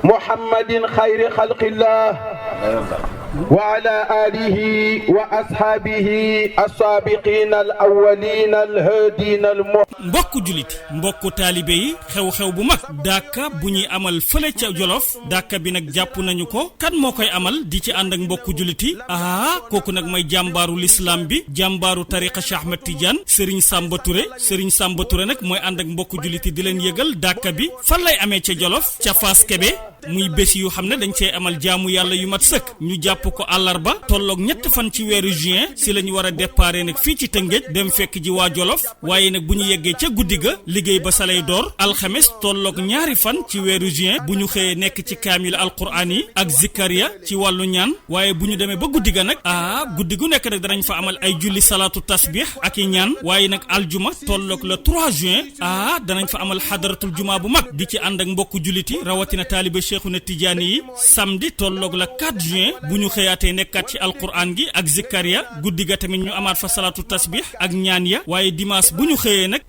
محمد خير خلق الله وعلى آله وأصحابه السابقين الأولين الهادين mbokku julit mbokku taalibe yi xew-xew bu mag Daaka bu ñuy amal fële ca Jolof Daaka bi nag jàpp nañu ko kan moo koy amal di ci ànd ak mbokku julit yi kooku nag may jàmbaaru l'islam bi jàmbaaru tariqa Cheikh Ahmed Tidiane Serigne Samba Touré nag mooy ànd ak mbokku julit yi di leen yëgal Daaka bi fan lay amee ca Jolof ca Fass Kébé muy bés yu xam ne dañ cee amal jaamu yàlla yu mat sëkk ñu jàpp ko àllarba tolloog ñett fan ci weeru juin si la ñu war a déparé nag fii ci Tëngéej dem fekk ji waa Jolof waaye nag bu ñu yeggee ca guddi ga liggéey ba salay door alxames tolloog ñaari fan ci weeru juin bu ñu xëyee nekk ci kaamil alquran yi ak zikariya ci wàllu ñaan waaye bu ñu demee ba guddi ga nag guddi gu nekk nag danañ fa amal ay julli salaatu tasbih ak i ñaan waaye nag aljuma tolloog le 3 juin danañ fa amal xadaratul juma bu mag di ci ànd ak mbokku julliti rawatina taalibe Cheikhuna Tidiane yi samedi tolloog la 4 juin bu ñu xëyaatee nekkaat ci alquran gi ak zikariya guddi ga tamit ñu amaat fa salaatu tasbih ak ñaan ya waaye dimanche bu ñu xëyee nag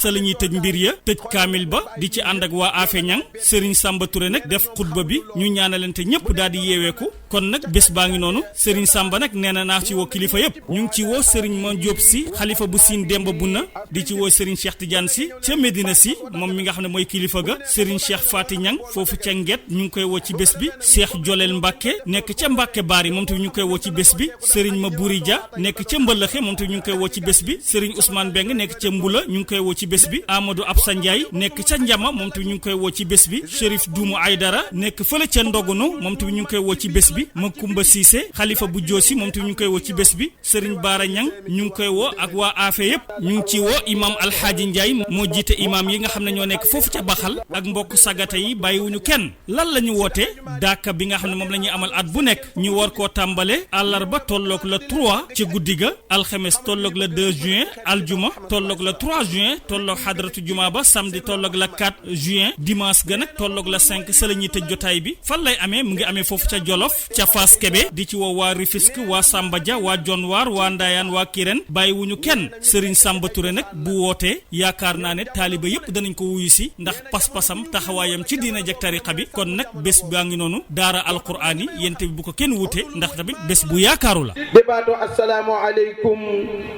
sa la ñuy tëj mbir ya tëj kaamil ba di ci ànd ak waa Afe Ñang Serigne Samba Touré nag def xutba bi ñu ñaanalante ñëpp daal di yeeweeku kon nag bés baa ngi noonu Serigne Samba nag nee na naa ci woo kilifa yëpp ñu ngi ci woo Serigne Ma Diop si xalifa bu Siin Demba Bunna di ci woo Serigne Cheikh Tidiane si ca Medina si moom mi nga xam ne mooy kilifa ga Serigne Cheikh Fati Ñang foofu ca Nget ñu ngi koy woo ci bés bi Cheikh Jolel Mbacke nekk ca Mbacke Bari moom tamit ñu ngi koy woo ci bés bi Serigne Mabouri Dia nekk ca Mbëlëxe moom tamit ñu ngi koy woo ci bés bi Serigne Ousmane Beng nekk ca Mbula ñu ngi koy woo ci bés bi Amadou Absa Ndiaye nekk ca Njama moom tamit ñu ngi koy woo ci bés bi Chérif Duumu Aydara nekk fële ca Ndogunu moom tamit ñu ngi koy woo ci bés bi Makumba Cissé xalifa bu Joosi moom tamit ñu ngi koy woo ci bés bi Serigne Bara Ñang ñu ngi koy woo ak waa Afe yëpp ñu ngi ci woo imam Alxaaji Ndiaye moo jiite imam yi nga xam ne ñoo nekk foofu ca Baxal ak mbokk sagata yi bàyyiwuñu kenn lan la ñu woote Daaka bi nga xam ne moom la ñuy amal at bu nekk ñu war koo tàmbale àllarba tolloog le 3 ci guddi ga alxames tolloog le 2 juin aljuma tolloog le 3 juin tolloog xadratu juma ba samedi tolloog le 4 juin dimanche ga nag tolloog le 5 sa la ñuy tëj jotaay bi fan lay amee mu ngi amee foofu ca Jolof ca Fass Kébé di ci woo waa Rufisque waa Samba Dia waa Dionewar waa Ndayane waa Kirène bàyyiwuñu kenn Serigne Samba Touré nag bu wootee yaakaar naa ne taaliba yëpp danañ ko wuyu si ndax pas-pasam taxawaayam ci diina jak tariqa bi kon nag bés baa ngi noonu daara alquraan yi yente bi bu ko kenn wute ndax tamit bés bu yaakaaru la débato assalaamu aleykum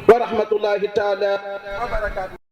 wa rahmatullahi taala wa barakaatu